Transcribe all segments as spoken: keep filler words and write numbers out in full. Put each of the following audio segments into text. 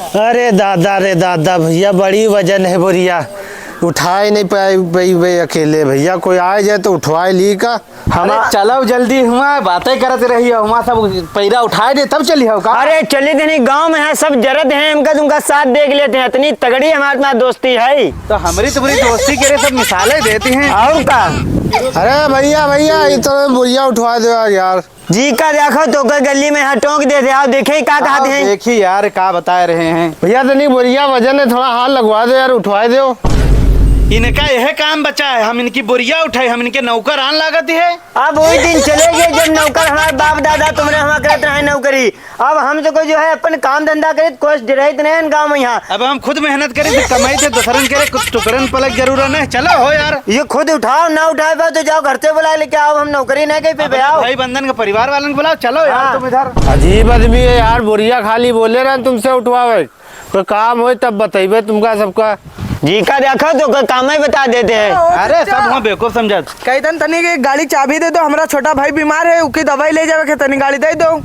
अरे दादा रे दादा, भइया, बड़ी वजन है बोरिया, उठाए नहीं पाए, पाई बे अकेले। भइया, कोई आए जाए तो उठवाए ली का? हम अरे चलो जल्दी हुआ, बातें करत रही हो, हुआ सब पैरा उठाए दे तब चली हो का? अरे चली देनी, गाँव में है, सब जरत हैं, हमका तुमका साथ देख लेते हैं, इतनी तगड़ी हमारे साथ दोस्ती है। तो हमरी तुम्हरी दोस्ती के लिए सब मिसालें देती हैं। और का? अरे भइया, भइया, ये तो बोरिया उठवा दो यार। जी का देखो तो का गली में यहाँ टोंक दे दे, आओ देखे का कहत आओ हैं। देखी यार का बताए रहे हैं। भइया तनी बोरिया वजन है, थोड़ा हाथ लगवा दो यार, उठवा दो। इनका यह काम बचा है, हम इनकी बोरिया उठाए, हम इनके नौकर आन लागत है। अब वही दिन चले गए जब नौकर हमारे बाप दादा तुमने हमारे करत रहे नौकरी। अब हम तो कोई जो है अपन काम धंधा करे, कोई डराइत नहीं है गाँव में यहाँ। अब हम खुद मेहनत करे, तो कमाई थे दूसरन करे, कुछ टुकड़न पलक जरूरत नहीं। चलो हो यार। ये खुद उठाओ, ना उठाए पाओ तो जाओ घर से बुला लेके आओ, हम नौकरी नहीं कहीं पे अपने आओ। भाई बंधन के परिवार वालन को बुलाओ, चलो यार हाँ। तुम इधर। अजीब आदमी है यार, बोरिया खाली बोले रहे तुमसे उठवावे, कोई काम होए तब बतइबे तुमका सबका। जी का देखो तो कोई काम ही बता देते हैं। अरे सब वहाँ बेवकूफ समझत। कही तन तनी के गाड़ी चाबी दे दो, हमारा छोटा भाई बीमार है, उकी दवाई ले जावे के तनी गाड़ी दे दो।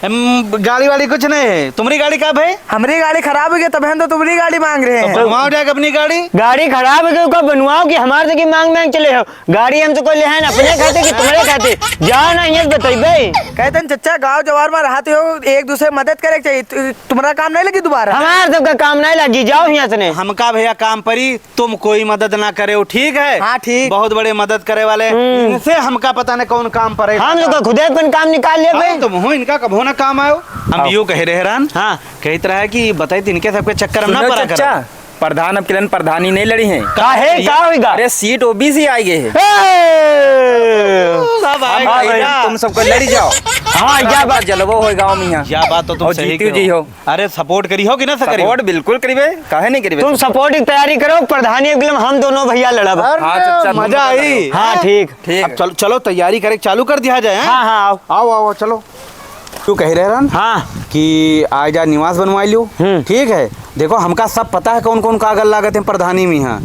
एम, गाड़ी वाड़ी कुछ नहीं है। तुम्हारी गाड़ी का भाई? हमारी गाड़ी खराब हो गई, तब हम तो तुम्हारी गाड़ी मांग रहे तो हैं। बनवाओ जाके अपनी गाड़ी। गाड़ी खराब हो गई, को बनवाओ कि हमारे से की मांग मांग चले हो? गाड़ी हम तो कोई ले हैं अपने खाते कि तुम्हारे खाते? जाओ ना, ये बतइबे। कहते हैं, चच्चा, गाँव जवार में रहते हो, एक दूसरे मदद करे के चाहिए। तु-, तुम्हारा काम नहीं लगी दोबारा? हमारे सबका काम नहीं लगी, जाओ यहाँ से नहीं। हमका भइया काम परी, तुम कोई मदद ना करे हो, ठीक है? हाँ, ठीक। बहुत बड़े मदद करे वाले, हम्म। इनसे हमका पता नहीं कौन काम परे। हम लोग का खुदे अपन काम निकाल लेबे। हाँ, तुम हो, इनका कभो ना काम आयो। हम आओ। यूं कह रहे रहन, हाँ। कहत रहा है कि बताई इनके सबके चक्कर में ना सुनो पड़ा चच्चा, करो। प्रधान अब किलन प्रधानी नहीं लड़ी हैं। काहे, का होइगा? अरे सीट ओबीसी आ गए है। ए! सब आ हम गए कही, ना। तुम सबको लड़ी जाओ। हाँ, या बात जलवो हो गाँव में यहाँ। या बात तो तुम और सही जीतू कहो। जी हो। अरे सपोर्ट करी हो कि ना करी हो? सपोर्ट बिल्कुल करीबे, काहे नहीं करीबे? तुम सपोर्ट की तैयारी करो, प्रधानी अब किलन हम दोनों भइया लड़ब। अरे हाँ, चच्चा, तुम मजा आई। हाँ, हाँ। ठीक। ठीक। अब चलो, चलो तैयारी करे, चालू कर दिया जाए, हैं? हाँ, हाँ, आओ। आओ, आओ, चलो। तू कह रहे रहन हाँ। कि आज जा निवास बनवाई लियो। हम्म। ठीक है, देखो हमका सब पता है कौन कौन कागज लागत हैं प्रधानी में यहाँ।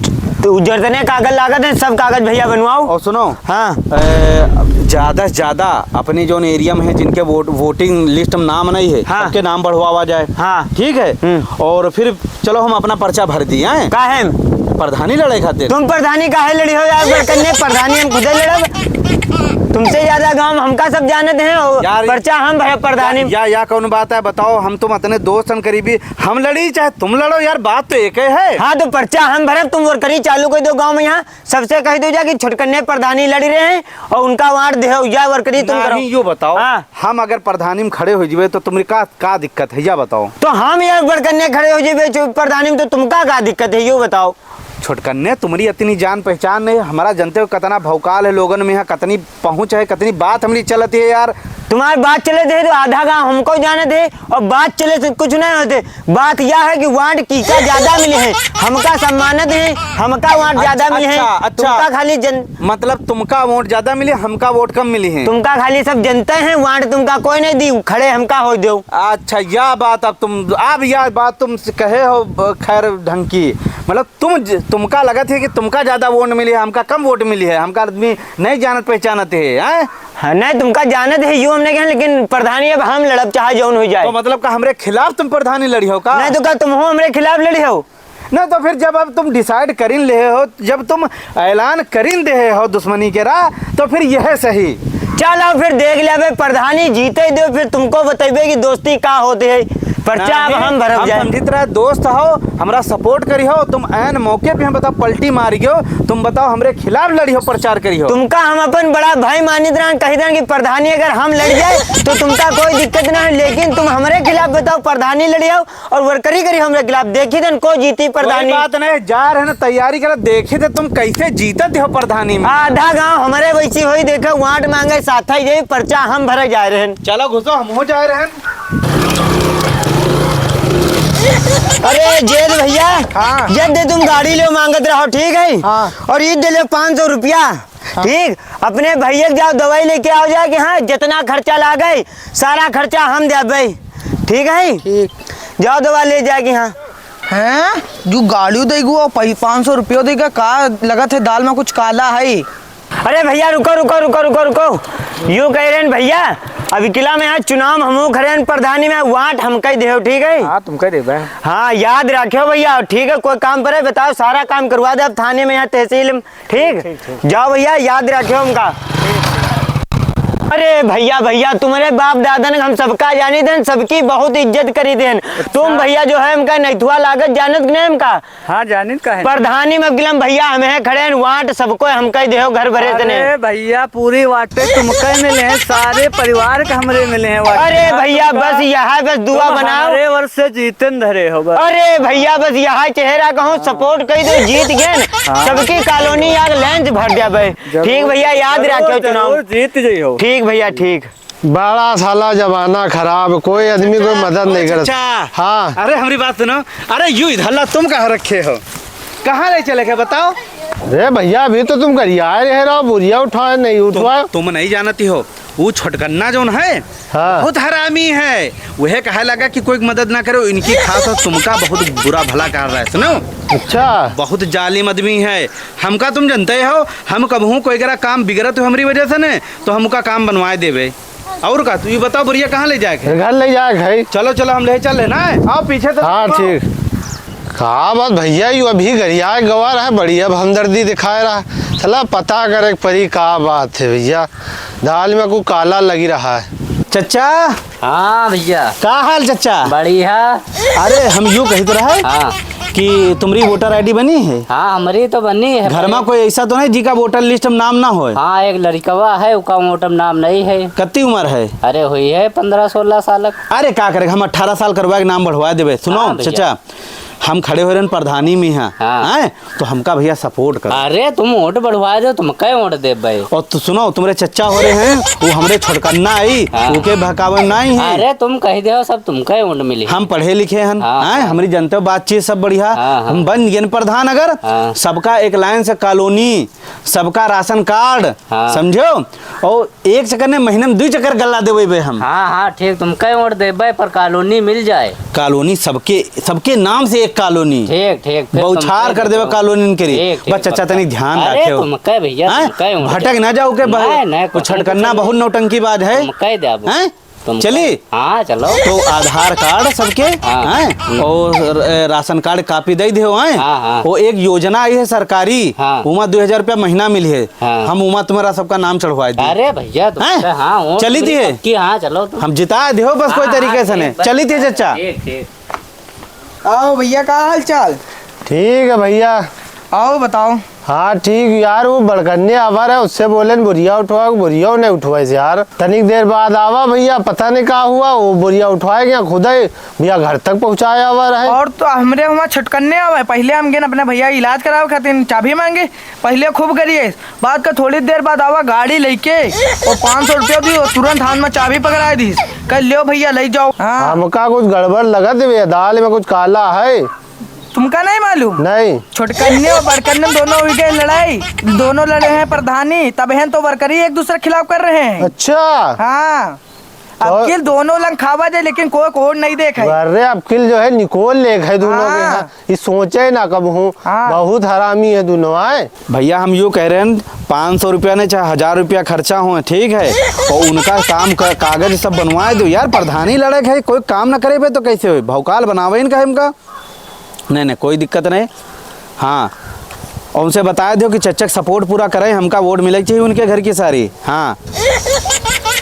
तो जतने कागज लागत हैं सब कागज भइया बनवाओ। और सुनो हाँ। ए, ज्यादा से ज्यादा अपने जौन एरिया में है जिनके वोट, वोटिंग लिस्ट में नाम नहीं है हाँ। सबके नाम बढ़वावा जाए। हाँ। ठीक है। हम्म। और फिर चलो हम अपना पर्चा भर दिए हैं। काहे? प्रधानी लड़े खातिर। तुम प्रधानी काहे लड़ी हो यार? बड़कन्ने प्रधानी हम खुदे लड़ब। तुमसे ज्यादा गाँव में हमका सब जानत हैं और यार, पर्चा हम भरब प्रधानी। या, या, या कौन बात है बताओ? हम तुम इतने दोस्त हैं करीबी, हम लड़ी चाहे तुम लड़ो यार, बात तो एक ही है। हाँ तो पर्चा हम भरब, तुम वरकरी चालू कर दो गाँव में यहाँ। सबसे कह दो जा कि छोटकन्ने प्रधानी लड़ी रहे हैं और उनका वाट देहो या वरकरी तुम करो। नहीं, यो बताओ, हाँ। हम अगर प्रधानी में खड़े हो जइबे तो तुम्हरी का, का दिक्कत है, या बताओ? तो हम ये बड़कन्ने खड़े हो जइबे चु-, प्रधानी में तो तुमका का दिक्कत है, यो बताओ? छोटकन्ने, तुम्हरी इतनी जान पहचान नहीं, हमारा जानते हो कितना भौकाल है लोगन में, यहाँ कितनी पहुँच है, कितनी बात हमरी चलत है यार। तुम्हारी बात चलत है तो आधा गाँव हमको जानत है और बात चले से कुछ नहीं होते। बात यह है कि वाट किका ज्यादा मिले है, हमका सम्मानित है, हमका वाट ज्यादा अच्छा, मिले है। अच्छा, अच्छा। तुमका खाली जन- मतलब तुमका वोट ज्यादा मिले, हमका वोट कम मिली है। तुमका खाली सब जनते हैं, वाट तुमका कोई नहीं दी, खड़े हमका हो दो। अच्छा, या बात अब तुम, अब या बात तुम कहे हो, ब-, खैर ढंग की, मतलब तुम ज-, तुमका लगत है कि तुमका ज्यादा वोट मिली है, हमका कम वोट मिली है, हमका आदमी नहीं जानत पहचानत है, हैं? हाँ, नहीं, तुमका जानत है, यो हमने कहा, लेकिन प्रधानी अब हम लड़ब, चाहे जौन हो जाए। तो मतलब का हमरे खिलाफ तुम प्रधानी लड़ी हो का? नहीं, तो का तुम हो हमरे खिलाफ लड़ी हो? नहीं, तो फिर जब अब तुम decide करिन लेहे हो, जब तुम ऐलान करिन देहे हो दुश्मनी के राह, तो फिर यह सही। चलो, फिर देख लेबे, प्रधानी जीते दो, फिर तुमको बतेबे कि दोस्ती का होते है। पर्चा अब नहीं, हम भरब हम जाए। समझित रहे, दोस्त हो, हमरा support करी हो, तुम ऐन मौके पे हम बताओ पलटी मारी गयो, तुम बताओ हमरे खिलाफ लड़ी हो, प्रचार करी हो। तुमका हम अपन बड़ा भाई मानित रहन, कही रहन कि प्रधानी अगर हम लड़ जाए तो तुमका कोई दिक्कत ना है, लेकिन तुम हमरे खिलाफ बताओ प्रधानी लड़ी हो और वरकरी करी हमरे खिलाफ। देखी तन को जीती कोई प्रधानी। बात नहीं, जा रहे ना, तैयारी करा, देखी थे तुम कैसे जीतत हो प्रधानी में। आधा गांव हमरे वैसी होई, देखे वाट मांगे साथ ही जाई, पर्चा हम भरे जाए रहन। चलो घुसो, हम हो जाए रहन। अरे जेद भैया, हाँ। जब दे तुम गाड़ी ले मांगत रहो, ठीक है? हाँ। और ईद दे ले पाँच सौ रुपया, हाँ। ठीक? अपने भैया के जाओ दवाई लेके आओ जाए कि हाँ, जितना खर्चा लागे, सारा खर्चा हम देबे, ठीक है? ठीक। जाओ दवा ले जाए कि हाँ। हैं? जो गाड़ी देगो और पही-, पाँच सौ रुपयो देगा, का लगत है दाल में कुछ काला है? अरे भैया, रुको, रुको, रुको, रुको, रुको। यूं कह रहे हैं भैया, अब किला में यहाँ चुनाव हमहू खड़े हैं प्रधानी में, वाट हमका ही देहो, ठीक है? हाँ, तुमका ही देबे। हाँ, याद रखियो भैया, ठीक है? कोई काम परे बताओ, सारा काम करवा दे अब थाने में, यहाँ तहसील में, ठीक? ठीक, ठीक। जाओ भैया, याद रखियो हमका। अरे भैया, भैया, तुम्हरे बाप दादन हम सबका जानी देन, सबकी बहुत इज्जत करी देन। तुम भैया जो है हमका नैथुआ लागत जानत नहीं हमका। हाँ, जानित का है। प्रधानी में गिलम भैया, हम हैं खड़े हैं, वाट सबको हम कह देहो घर भरे तने। अरे भैया, पूरी वाटे तुमके मिले हैं, सारे परिवार के हमरे मिले हैं वाटे। अरे हाँ, भैया, तुमका बस यह है, बस दुआ तुम बनाओ। हमारे वर्ष से जीतन धरे हो बस। अरे भैया, बस यह चेहरा कहूँ सपोर्ट कर दो, जीत गए न। हाँ। सबकी कॉलोनी आग लाइन से भर दिया भाई। जरूर, ठीक भैया, याद जरूर, रखियो चुनाव। जरूर जीत जइहो। ठीक भैया, ठीक। बड़ा साला जमाना खराब, कोई आदमी कोई मदद नहीं करत। अच्छा। हाँ। अरे हमरी बात सुनो, अरे यू इधर ला, तुम कहाँ रखे हो, कहाँ ले चले गए बताओ? अरे भैया, अभी तो तुम गरियाए रहे रहो, बोरिया उठाए नहीं तुम, उठवाए। तुम नहीं जानती हो, वो छोटकन्ना जौन है, हाँ। बहुत हरामी है। वह कहे लगा कि कोई मदद ना करो, इनकी खास और तुमका बहुत बुरा भला कर रहा है, सुनो। अच्छा। बहुत जालिम आदमी है, हमका तुम जानते हो, हम कबहूँ कोई करा काम बिगड़त हो हमरी वजह से ने, तो हमका काम बनवाए देवे। और का, तू ये बताओ, बोरिया कहाँ ले जाए के? घर ले जाए के है। चलो, चलो, हम ले चल रहे ना। आओ पीछे से। हाँ, आओ। ठीक। का बात भैया, यू अभी गरिया गवा रहा है, बढ़िया हमदर्दी दिखाए रहा है। चला पता करे के परी का बात है भैया, दाल में कुछ काला लगी रहा है। चचा। हाँ भैया। का हाल चचा? बढ़िया। अरे हम यू कहित रहे हाँ। कि तुमरी वोटर आईडी बनी है? हाँ, हमरी तो बनी है। घर में कोई ऐसा तो नहीं जिका वोटर लिस्ट में नाम ना होए? हाँ, एक लड़कवा है, उका वोटर नाम नहीं है। कत्ती उम्र है? अरे हुई है पन्द्रह सोलह साल। अरे का करे, हम अठारह साल करवा के नाम बढ़वा देबे। सुनो हाँ भैया। चचा, हम खड़े हो रहे हैं प्रधानी में यहाँ, हाँ। हैं? तो हमका भैया सपोर्ट करो। अरे तुम वोट बढ़वा दो, तुमका वोट देबे। और तू सुनो, तुम्हरे चचा हो रहे हैं, वो हमरे छोटकन्ना आई, हाँ। उके बहकावे में नहीं है। अरे तुम कह दो, सब तुमका वोट मिली। हम पढ़े लिखे हन, हाँ, हैं? हाँ। हमरी जनता बातचीत सब बढ़िया। हाँ, हाँ। हम बन गए प्रधान अगर, हाँ। सबका एक लाइन से कॉलोनी, सबका राशन कार्ड, हाँ। समझो? और एक चक्कर ने महीने में दुई चक्कर गल्ला देवे बे हम। हाँ, हाँ, ठीक, तुमका वोट देबे, पर कॉलोनी मिल जाए। कॉलोनी सबके, सबके नाम से एक कॉलोनी। ठीक, ठीक, फिर बौछार तुमका कर देबे देबे। कॉलोनी के लिए। ठीक, ठीक, बस चचा पक्का। तनी ध्यान अरे, रखे हो। तुमका भैया, हैं? तुमका वोट भटक देबे। ना जाओ के बहू। नहीं, नहीं, कुछ कुछ छटकन्ना नहीं। बहुत नौटंकी बाज है। तुमका देबे। हैं? तुम चली? हाँ, चलो। तो आधार कार्ड सबके, हाँ। हैं? हम्म। और, ए, राशन कार्ड कॉपी दे दे हो, हैं? हाँ, हाँ। वो एक योजना आई है सरकारी, हाँ। उमा दो हजार रुपया महीना मिली है। हाँ। हम उमा तुम्हारा सबका नाम चढ़वाए दी। अरे भैया, तुम हैं? तो हाँ, वो चली थी है? पक्की, हाँ, चलो तुम। हम जिता दे हो बस हाँ, कोई हाँ, तरीके से ठीक, नहीं। बस चली थी चचा। ठीक, ठीक। आओ भैया, का हाल चाल? ठीक है भैया। आओ बताओ। हाँ ठीक यार, वो बड़कन्ने आवा रहे, उससे बोले न बोरिया उठवा, बोरिया नहीं उठवाइस यार। तनिक देर बाद आवा भैया, पता नहीं का हुआ, वो बोरिया उठवाए गया खुद ही भैया घर तक पहुँचाए आवा रहे। और तो हमरे हुआ छटकन्ने आवा है, पहले हम गेन अपने भैया इलाज करावे खातिर चाबी मांगे, पहले खूब गरिए, बाद का थोड़ी देर बाद आवा गाड़ी लेके, वो पाँच सौ रुपया दी, वो तुरंत हाथ में चाबी पकड़ाए दीस, कह लियो भैया ले जाओ। हाँ। हमका कुछ गड़बड़ लगत है भैया, दाल में कुछ काला है। तुमका नहीं मालूम? नहीं। छोटकन्ने और बड़कन्ने दोनों हुई गए लड़ाई, दोनों लड़े हैं प्रधानी, तब हैं तो वर्करी एक दूसरे के खिलाफ कर रहे हैं। अच्छा। हाँ। तो अबकिल दोनों लंग खावा जाए, लेकिन कोई कोड नहीं देखे। अरे अबकिल जो है निकोल लेख है दोनों के हाँ। यहाँ। ये सोचे ना कब हूँ। हाँ। बहुत हरामी है दोनों आए। भैया हम यूँ कह रहे हैं, पाँच सौ रुपया ने चाहे हजार रुपया खर्चा हो, ठीक है, और उनका काम का कागज सब बनवाए दो यार। प्रधानी लड़क है, कोई काम ना करे पे तो कैसे हो? भौकाल बनावे इनका हमका। नहीं, नहीं, कोई दिक्कत नहीं। हाँ, और उनसे बताए दो कि चच्चा क सपोर्ट पूरा करें, हमका वोट मिले के चाहिए उनके घर की सारी। हाँ,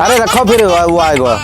अरे रखो फिर, वो, वो आएगा।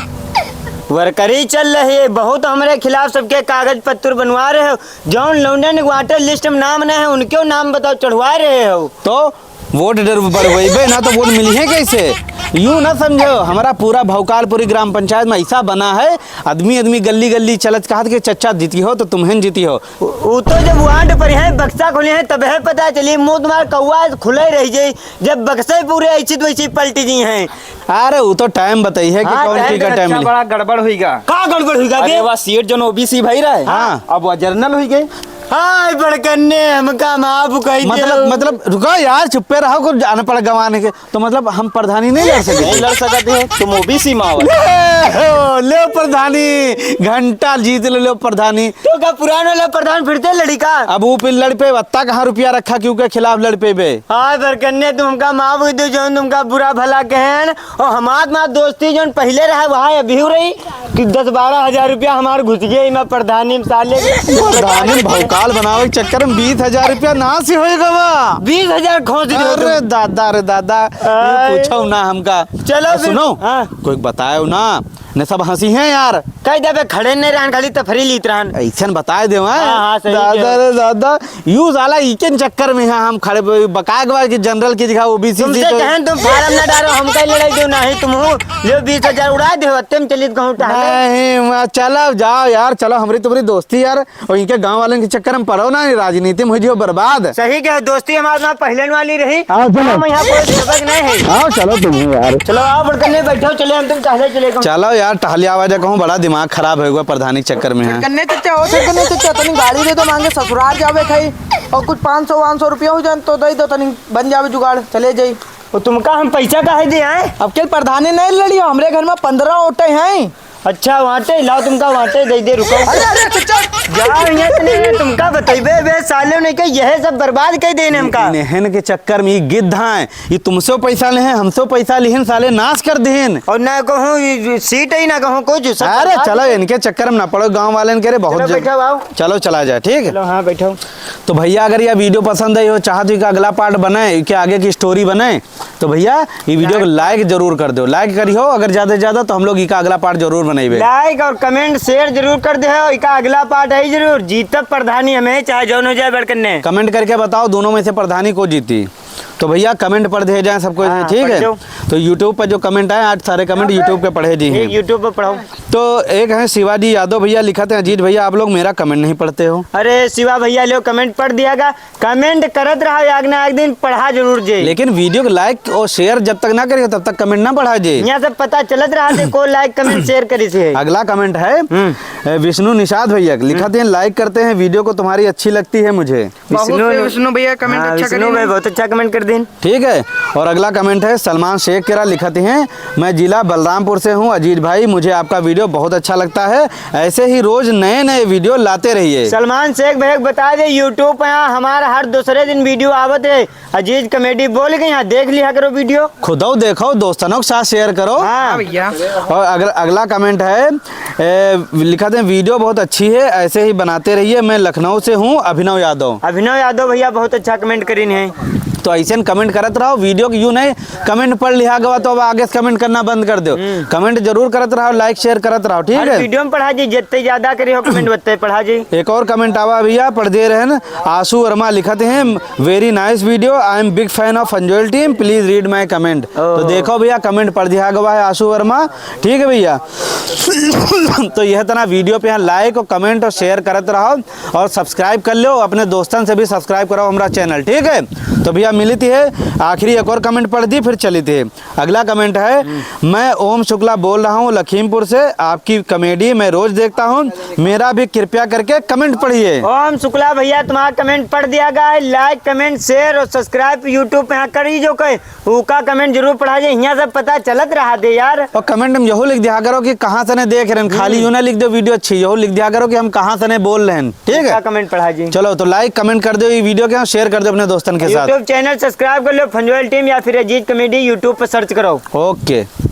वर्करी चल रही है, बहुत हमरे खिलाफ सबके कागज पत्र बनवा रहे हो। जौन लौंडन वाटर लिस्ट में नाम नहीं है, उनके नाम बताओ, चढ़वा रहे हो। तो वोट डर बढ़वेबे ना तो वोट मिली है कैसे? यूं ना समझो, हमारा पूरा भौकालपुरी ग्राम पंचायत में ऐसा बना है, आदमी आदमी गली गली चलत कहत के चच्चा जीती हो तो तुम्हें जीती हो। उ, उ तो जब वार्ड पर है, बक्सा खोले हैं, तब है पता चली, मुंह तुम्हारा कौआ खुले रह जाई, जब बक्से पूरे ऐसी तो वैसी पलटी जी हैं। अरे वो तो टाइम बताई है कि हाँ, कौन टाइम सी का टाइम मिली। बड़ा गड़बड़ हुई गा। का गड़बड़ हुई गा अरे बे? वाह, सीट जो ओबीसी भाई रहे, हाँ। अब वह जनरल हुई गए। हाय बड़कन्ने, हमका माफ कइ दे। मतलब, मतलब, रुको यार, चुप्पे रहो, कुछ जान पड़ गवाने के। तो मतलब हम प्रधानी नहीं लड़ सकते? नहीं लड़ सकते हैं, तुम ओबीसी में आओ। ले हो, ले प्रधानी, घंटा जीत ले, ले प्रधानी। तो का पुराना ले प्रधान फिर से लड़ी का? अब वो पे लड़ पे, बत्ता कहाँ रुपया रखा, क्यों के खिलाफ लड़ पे बे? हाँ, बड़कन्ने तुमका माफ कइ दे, जौन तुमका बुरा भला कहन, और हमार माँ दोस्ती जौन पहले रहा, वहाँ अभी हो रही कि दस बारह हजार रुपया हमार घुस गए, मैं प्रधानी में साले। प्रधानी में भौकाल बनावे के चक्कर में बीस हजार रुपया नाश ही होएगा बा। बीस हजार खोस दियो अरे तुम। दादा रे दादा, ये आय। पूछो ना हमका। चलो ए, फिर। सुनो, हाँ। कोई बतायो ना, ने सब हँसी हैं यार। कह देबे खड़े नहीं रहन, खाली तफरी लीत रहन। ऐसन बताए दे, हाँ? हाँ, हाँ, सही दादा कह। रे दादा, यू साला इकेन चक्कर में है हम खड़े, बकाए के बाद कि जनरल की जगह ओबीसी तुमसे तो कहन तुम फार्म ना डालो, हम कहीं लड़ाई दो नहीं, तुम हो, ले बीस हजार उड़ा दे, अत्ते में चलित कहूँ टहले। नहीं, मैं, चलो, जाओ यार, चलो, हमरी तुम्हरी दोस्ती यार, और इनके गाँव वालन के चक्कर में पड़ो ना, राजनीति में हो जियो बर्बाद। सही कहे, दोस्ती हमारे साथ पहले वाली रही। हाँ, चलो। हम यहाँ कोई सबक नहीं है। हाँ, चलो तुम यार। चलो, आओ, बड़कन्ने बैठो, चले हम तुम टहले चले गए। चलो यार, टहले आवा जा कहूँ, बड़ा दिमाग खराब होएगा प्रधानी के चक्कर में है। बड़कन्ने चचा, ओ बड़कन्ने चचा, तनी गाड़ी दे दो, मांगे ससुराल जावे खाई, और कुछ पाँच सौ, पाँच सौ रुपया हो जाए तो दे दो, तनी बन जावे जुगाड़, चले जाई। वो तुमका हम पैसा काहे दे आए? अब के प्रधानी नहीं लड़ियो, हमरे घर में पन्द्रह ओटे हैं। अच्छा, वाटे लाओ, तुमका वाटे दे दे, रुको। अरे, अरे, चुप, चुप। जाओ, यहाँ से नहीं, तुमका बतइबे, बे साले ने के यह सब बर्बाद कर देने हमका। इन्हन के चक्कर में ये गिद्ध हैं, ये तुमसे पैसा ले हैं, हमसे पैसा लिहन, साले नाश कर देन। और ना कहूँ ये सीट ही ना कहूँ कुछ, सब अरे बर्बाद चलो, है। इनके चक्कर में ना पड़ो, गाँव वाले के रे बहुत चलो, जग-, बैठो, आओ। चलो, चला जाए, ठीक है? चलो, हाँ, बैठो। तो भैया, अगर यह वीडियो पसंद आई हो, चाहत हो कि अगला पार्ट बने, कि आगे की स्टोरी बने, तो भैया, ये वीडियो को लाइक जरूर कर दो, लाइक करियो अगर ज्यादा से ज्यादा, तो हम लोग इका अगला पार्ट जरूर बनाइबे। लाइक और कमेंट, शेयर जरूर कर दे हो, इका अगला पार्ट है जरूर। जीतब प्रधानी हमें, चाहे जौन हो जाए बड़कन्ने। कमेंट करके बताओ, दोनों में से प्रधानी को जीती। तो भैया, कमेंट पढ़ दिए जाए सबको, हाँ, ठीक है? पढ़ दो। तो YouTube पर जो कमेंट आए, आज सारे कमेंट YouTube पे पढ़े जी हैं। YouTube पर पढ़ो। तो एक है शिवाजी यादव भैया, लिखत हैं, "अजीत भैया, आप लोग मेरा कमेंट नहीं पढ़ते हो।" अरे शिवा भैया, लो कमेंट पढ़ दिया गा। कमेंट करत रहा, एक ना एक दिन पढ़ा जरूर जे। लेकिन वीडियो को लाइक और शेयर जब तक ना करियो, तब तक कमेंट ना पढ़ा जे। यहाँ से पता चलत रहा थे, को लाइक, कमेंट, शेयर करी से। अगला कमेंट है, हम्म। ए, विष्णु निषाद भैया के, लिखत हैं, "लाइक करते हैं वीडियो को, तुम्हारी अच्छी लगती है मुझे।" बहुत विष्णु, विष्णु भैया कमेंट हाँ, अच्छा विष्णु करें। भाई बहुत अच्छा कमेंट कर दिन। ठीक है, और अगला कमेंट है सलमान शेख केरा, लिखत हैं, "मैं जिला बलरामपुर से हूँ अजीत भाई, मुझे आपका वीडियो बहुत अच्छा लगता है, ऐसे ही रोज नए नए वीडियो लाते रहिए।" सलमान शेख भाई बता दे, YouTube पे यहाँ हमारा हर दूसरे दिन वीडियो आवत है, अजीत कॉमेडी बोल के यहाँ देख लिया करो वीडियो। खुदो देखो, दोस्तनों के साथ शेयर करो। हाँ। हाँ भैया। और अगर अगला कमेंट है, ए, लिखत हैं, "वीडियो बहुत अच्छी है, ऐसे ही बनाते रहिए, मैं लखनऊ से हूँ, अभिनव यादव।" अभिनव यादव भैया बहुत अच्छा कमेंट करीन है। तो ऐसे कमेंट करत रहो, वीडियो के यू नहीं, कमेंट पढ़ लिहा गवा तो अब आगे से कमेंट करना बंद कर दो। हम्म। कमेंट जरूर करत रहो, लाइक शेयर करत रहो, ठीक हर है? वीडियो में पढ़ा जी, जितने ज्यादा करी हो कमेंट, उतने पढ़ा जी। एक और कमेंट आवा भैया, पढ़ दे रहे हैं। आशु वर्मा लिखत हैं, "Very nice video, I am big fan of Fanjoil team, please read my comment।" तो ओह। देखो भैया, कमेंट पढ़ दिया गवा है आशु वर्मा, ठीक है भैया। तो यह तना वीडियो पे यहाँ लाइक और कमेंट और शेयर करत रहो और सब्सक्राइब कर लो, अपने दोस्तन से भी सब्सक्राइब कराओ हमारा चैनल, ठीक है। तो भैया मिली थी है, आखिरी एक और कमेंट पढ़ दी, फिर चली थी। अगला कमेंट है, हम्म। "मैं ओम शुक्ला बोल रहा हूँ लखीमपुर से, आपकी कॉमेडी मैं रोज देखता हूँ, मेरा भी कृपया करके कमेंट पढ़िए।" ओम शुक्ला भैया, तुम्हारा कमेंट पढ़ दिया गया है। लाइक, कमेंट, शेयर और सब्सक्राइब YouTube पे यहाँ करी जो कहे, उका कमेंट जरूर पढ़ा जे, हियाँ से पता चलत रहा दे यार। और कमेंट में यहू लिख दिया करो कि कहाँ से ने देख रहे हैं, खाली हम्म। यूँ ना लिख दो वीडियो अच्छी, यहू लिख दिया करो कि हम कहाँ से ने बोल रहे हैं, ठीक है? उका कमेंट पढ़ा जी। चलो तो लाइक कमेंट कर दो ये वीडियो के, शेयर कर दो अपने दोस्तन के साथ। YouTube चैनल सब्सक्राइब कर लो, फंजोयल टीम या फिर अजीत कॉमेडी YouTube पर सर्च करो। ओके।